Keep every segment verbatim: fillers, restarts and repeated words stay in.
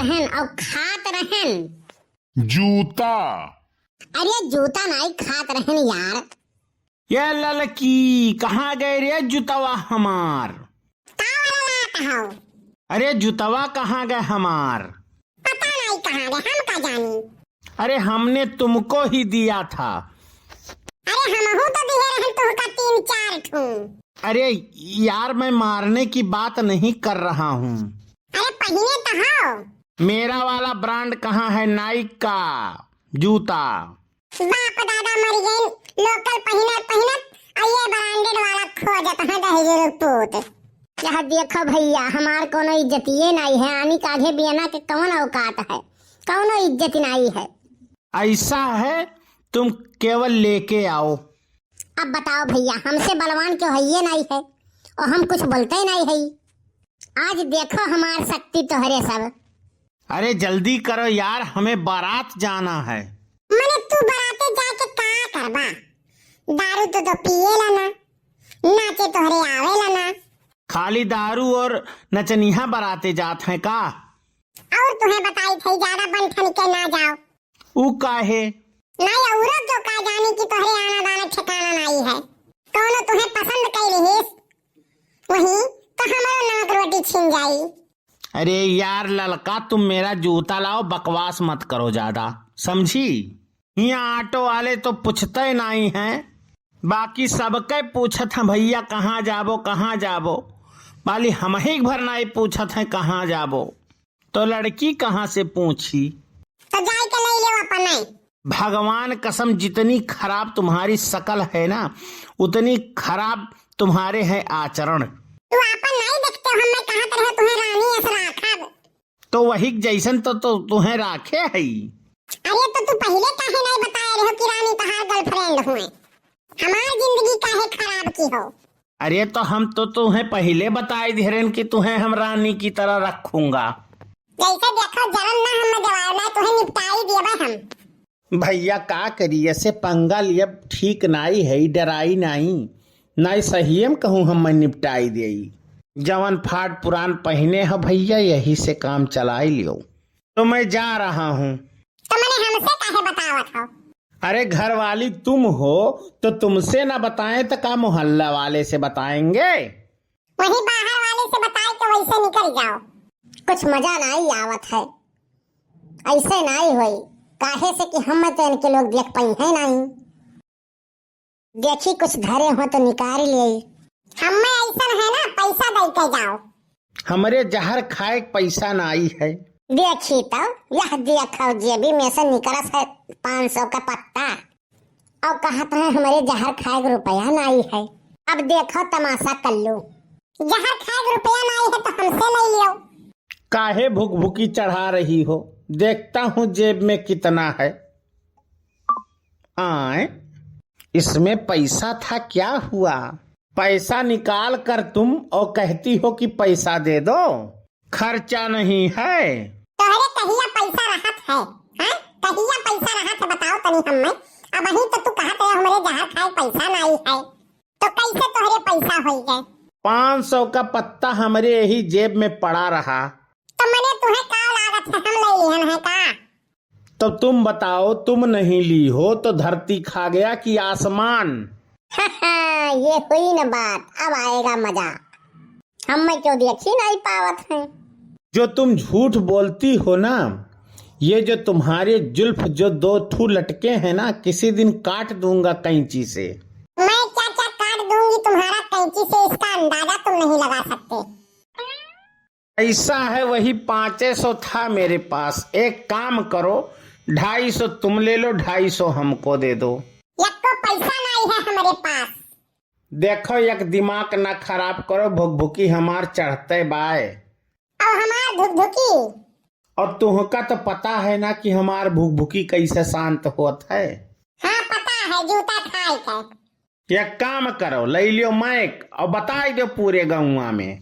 रहन और खात रहन। जूता। अरे जूता नाई खात रहन यार। ये ललकी, कहाँ गए रे जुतवा हमार? का वाला लात हो? अरे जुतवा कहाँ गए हमार? पता नाई कहाँ गए, हम का जानी। अरे हमने तुमको ही दिया था। अरे हमहू तो दिहे रहन तुहका तीन चार ठू। अरे यार, मैं मारने की बात नहीं कर रहा हूँ। अरे पहिने तो हो। मेरा वाला ब्रांड कहाँ है? नाइक का जूता। बाप दादा मर गइन, लोकल पहिनत पहिनत, आ ये ब्रांडेड वाला खोजत हैं दहेजरू पूत। यह देखो भैया, हमार कोनो इज्जतिये नाई है, आनी काढ़े बियना के कौन औकात है, कौनो इज्जत नाई है। ऐसा है, तुम केवल लेके आओ। अब बताओ भैया, हमसे बलवान क्यों है, ये नाई है, और हम कुछ बोलते नाई है। आज देखो हमार शक्ति तोहरे सब। अरे जल्दी करो यार, हमें बारात जाना है। मने तू बराते जाके का करबा? दारू तो, तो पिए ला ना, नाचे तोहरे आवे ला ना। खाली दारू और नचनिया बराते जात हैं का? और तुहे बताई थई, ज्यादा बन ठन के ना जाओ। ऊ काहे? नाई औरो क्यों का जानी कि तोहरे आना दाना ठिकाना नाई है। कौनो तुहे पसंद कई रहीस, वही तो हमरो नाक रोटी छीन जाई। अरे यार ललका, तुम मेरा जूता लाओ, बकवास मत करो ज्यादा, समझी? यहाँ ऑटो वाले तो पूछते नाई हैं, बाकी सबके पूछत हैं, "भैया कहाँ जाबो, कहाँ जाबो?" बाली हमही भर नाई पूछत हैं, "कहाँ जाबो?" तो लड़की कहाँ से पूछी? तो जाए के ले लेव अपने। भगवान कसम, जितनी खराब तुम्हारी शकल है ना, उतनी खराब तुम्हारे हैं आचरण। तू आपन नहीं देखते हो, मैं कहाँ तरह तुम्हें रानी ऐसे राखब। तो वही जैसन तो, तो तुम्हें राखे है। अरे तो तू पहले काहे नहीं बताए रहो कि रानी तहार गर्लफ्रेंड हुए? हमार जिंदगी काहे खराब की हो? अरे तो हम तो तुम्हें पहले बताए दे रहेन कि तुम्हें हम रानी की तरह रखूंगा। जैसे देखो जरन ना हम जवाब ना तुम्हें निपटाई देबे हम। भैया का करी, ऐसे पंगा लियब ठीक नाई है, डराई नाई, नाई सहियम कहूँ हम निपटाई देई। जवन फाट पुरान पहिने ह भैया, यही से काम चलाई लियो। तो मैं जा रहा हूँ। तो मने हमसे काहे बतावत हो? अरे घर वाली तुम हो तो तुमसे ना बताएं तो का मोहल्ला वाले से बताएंगे? वही बाहर वाले से बताए के वैसे निकल जाओ। कुछ मजा नाई आवत है, ऐसे नाई होई, काहे से कि हम तो इनके लोग देख पाई है नाई। देखी कुछ धरे हो तो निकाल ले। हमें ऐसा है ना, पैसा दे के जाओ। हमरे जहर खाए के पैसा नाई है। देखी तो, यह देखो जेबी में से निकलस है पाँच सौ का पत्ता। और कहत है, "हमरे जहर खाए के रुपया नाई है।" अब देखो तमाशा कल्लू। जहर खाए के रुपया नाई है तो हमसे ले लियो। काहे भुकभुकी चढ़ा रही हो? देखता हूँ जेब में कितना है। आए, इसमें पैसा था, क्या हुआ? पैसा निकाल कर तुम और कहती हो कि पैसा दे दो। खर्चा नहीं है। तोहरे कहिया पैसा रहत है, हैं? कहिया पैसा रहत है, बताओ तनी हम्मे। अबहीं तो तू कहत रहे, "हमरे जहर खाए पैसा नाई है।" तो कैसे तोहरे पैसा होई गए? पाँच सौ का पत्ता हमरे यही जेब में पड़ा रहा। तो मने तुहे का लागत है, हम ले लिहन है का? तो तुम बताओ, तुम नहीं ली हो तो धरती खा गया कि आसमान? ये हुई न बात, अब आएगा मजा। हम मैं क्यों देखी नहीं पावत हैं? जो तुम झूठ बोलती हो ना, ये जो तुम्हारे जुल्फ जो दो ठू लटके हैं ना, किसी दिन काट दूंगा कैंची से। मैं क्या क्या काट दूंगी तुम्हारा कैंची से, इसका अंदाजा तुम नहीं लगा सकते। पैसा है वही पाँचे सौ था मेरे पास। एक काम करो, ढाई सौ तुम ले लो, ढाई सौ हमको दे दो। यक्को पैसा नहीं है हमारे पास। देखो, एक दिमाग ना खराब करो, भुकभुकी हमार चढ़ते बाय। और हमार धुकधुकी। और तुहका तो पता है ना कि हमार भुकभुकी कैसे शांत होत है। हाँ, पता है, जूता खाए के। एक काम करो, लई लियो माइक और बताई दो पूरे गौवा में,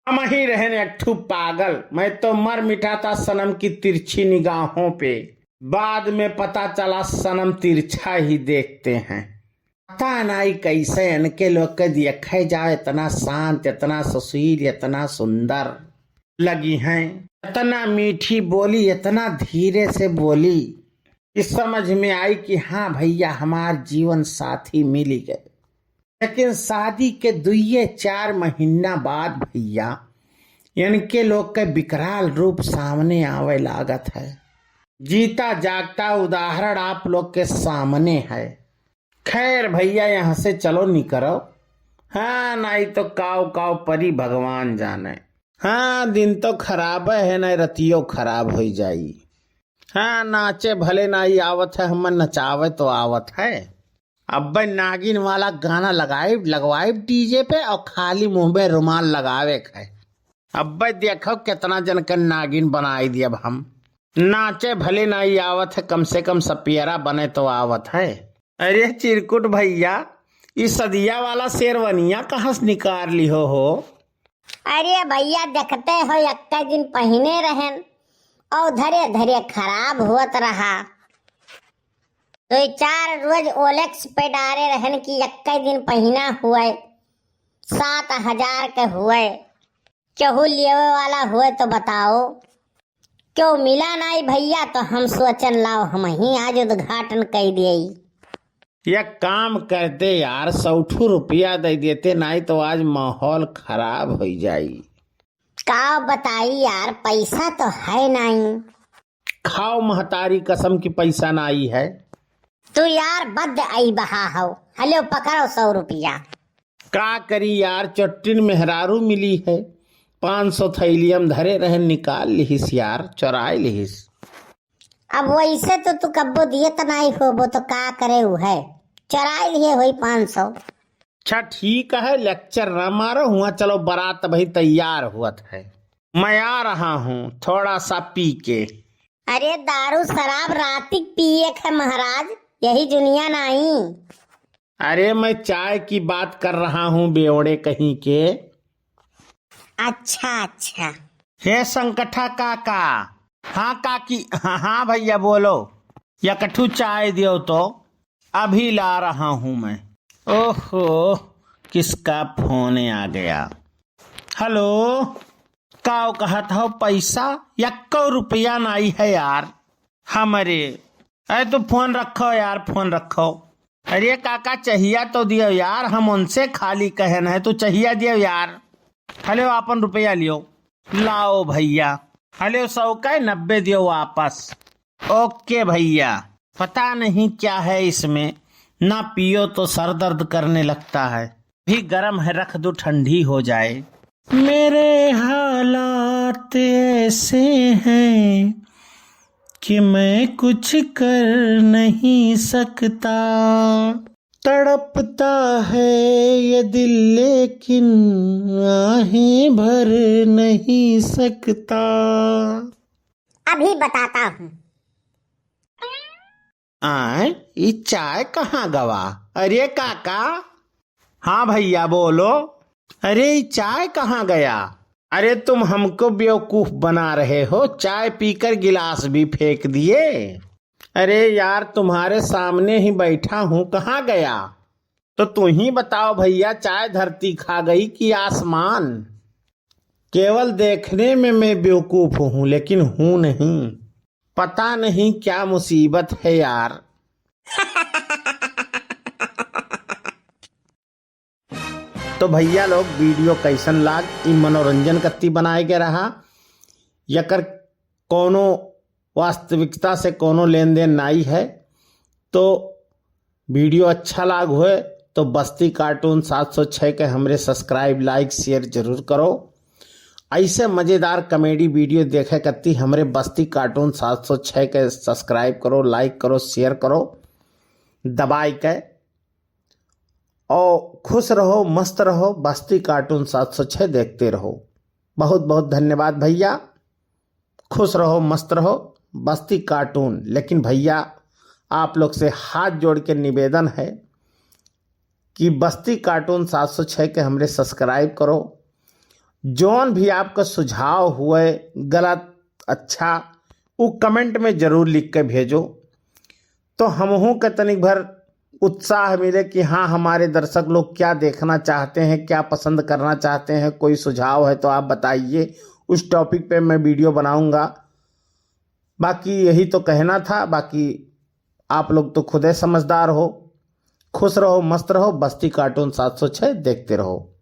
हम ही रहन एक ठू पागल। मैं तो मर मिटा था सनम की तिरछी निगाहों पे। बाद में पता चला सनम तिरछा ही देखते हैं। पता नहीं कैसे इनके लोग के देखे जाए, इतना शांत, इतना सुशील, इतना सुंदर। लगी हैं। इतना मीठी बोली, इतना धीरे से बोली कि समझ में आई कि हाँ भैया, हमार जीवन साथी मिली गए। लेकिन शादी के दुइये चार महीना बाद भैया, इनके लोग के विकराल रूप सामने आवे लागत है। जीता जागता उदाहरण आप लोग के सामने है। खैर भैया, यहाँ से चलो निकरो। हाँ, नाई तो काव काव परी भगवान जाने। हाँ, दिन तो खराब है, ना रतियो खराब होई जाई। हाँ, नाचे भले नाई आवत है, हमें नचावे तो आवत है। अब्बे नागिन वाला गाना लगाइब, लगवाइब डीजे पे और खाली मुंह में रुमाल लगावे के है। अब्बे देखो कितना जन के नागिन बनाई दियब हम। नाचे भले नाई आवत है, कम से कम सपियरा बने तो आवत है। अरे चिरकुट भैया, ई सदिया वाला शेरवनिया कहाँ से निकाल लिहो हो? अरे भैया, देखते हो, एक्के दिन पहिने रहन और धरे धरे खराब होत रहा। दुई चार रोज ओलेक्स पे डारे रहन कि एक्के दिन पहिना हुए, सात हजार के हुए। केहू लेवे वाला हुए तो बताओ। केहू मिला नाई भैया, तो हम सोचन लाओ हमहीं आज उद्घाटन कई देई। एक काम करते यार, सौ ठू रुपया दे देते, नाई तो आज माहौल खराब होई जाई। का बताई यार, पैसा तो है नाई। खाओ महतारी कसम कि पैसा नाई है। तू यार बद आई बहा हो। हलो पकड़ो सौ रुपया। का करी यार, चट्टिन मेहरारू मिली है, पाँच सौ थैलियम धरे रहन, निकाल लिहिस यार, चोराय लिहिस। अब वैसे तो तू कब्बो दिए त नाई होबो, तो का करे उ है, चोराय लिहे होई पाँच सौ। अच्छा ठीक है, लेक्चर ना मारो, हुआ चलो, बारात अबहीं तैयार हुअत है, मैं आ रहा हूँ थोड़ा सा पी के। अरे दारू शराब रातिक पिए के है महाराज, यही जुनिया नाई। अरे मैं चाय की बात कर रहा हूँ बेवड़े कहीं के। अच्छा अच्छा। हे संकठा काका। हाँ काकी। हाँ हाँ भैया बोलो। एकठू चाय दियो तो, अभी ला रहा हूँ मैं। ओहो, किसका फोन आ गया। हेलो, काव कहत हो पैसा? एक्को रुपया नाई है यार हमरे। अरे तू फोन रखो यार, फोन रखो। अरे काका चहिया तो दियो यार, हम उनसे खाली कहन है, तू चहिया दियो यार। हलो आपन रुपया लियो। लाओ भैया। हलो सौ का नब्बे दियो वापस। ओके भैया। पता नहीं क्या है इसमें, ना पियो तो सर दर्द करने लगता है। भी गर्म है, रख दो ठंडी हो जाए। मेरे हालात ऐसे हैं कि मैं कुछ कर नहीं सकता। तड़पता है ये दिल लेकिन आहें भर नहीं सकता। अभी बताता हूँ। आय, ई चाय कहाँ गवा? अरे काका। हाँ भैया बोलो। अरे ई चाय कहाँ गया? अरे तुम हमको बेवकूफ बना रहे हो, चाय पीकर गिलास भी फेंक दिए। अरे यार तुम्हारे सामने ही बैठा हूँ, कहाँ गया? तो तू ही बताओ भैया, चाय धरती खा गई कि आसमान? केवल देखने में मैं बेवकूफ हूँ लेकिन हूँ नहीं। पता नहीं क्या मुसीबत है यार। तो भैया लोग वीडियो कैसन लाग, ई मनोरंजन कत्ती बनाए के रहा, यकर कौनो वास्तविकता से कौनो लेन देन नाई है। तो वीडियो अच्छा लाग होए तो बस्ती कार्टून सात सौ छः के हमरे subscribe, like, share जरूर करो। ऐसे मजेदार comedy वीडियो देखे कत्ती हमरे बस्ती कार्टून सात सौ छः के subscribe करो, like करो, share करो दबाई के। और खुश रहो, मस्त रहो, बस्ती कार्टून सात सौ छः देखते रहो। बहुत बहुत धन्यवाद भैया। खुश रहो, मस्त रहो, बस्ती कार्टून। लेकिन भैया, आप लोग से हाथ जोड़ के निवेदन है कि बस्ती कार्टून सात सौ छः के हमरे subscribe करो। जौन भी आपका सुझाव हुए, गलत, अच्छा, उ comment में जरूर लिख के भेजो। तो हमहू के तनिक भर उत्साह मिले कि हाँ, हमारे दर्शक लोग क्या देखना चाहते हैं, क्या पसंद करना चाहते हैं, कोई सुझाव है तो आप बताइए, उस टॉपिक पे मैं वीडियो बनाऊंगा। बाकी यही तो कहना था। बाकी आप लोग तो खुदे समझदार हो। खुश रहो, मस्त रहो, बस्ती कार्टून सात सौ छः देखते रहो।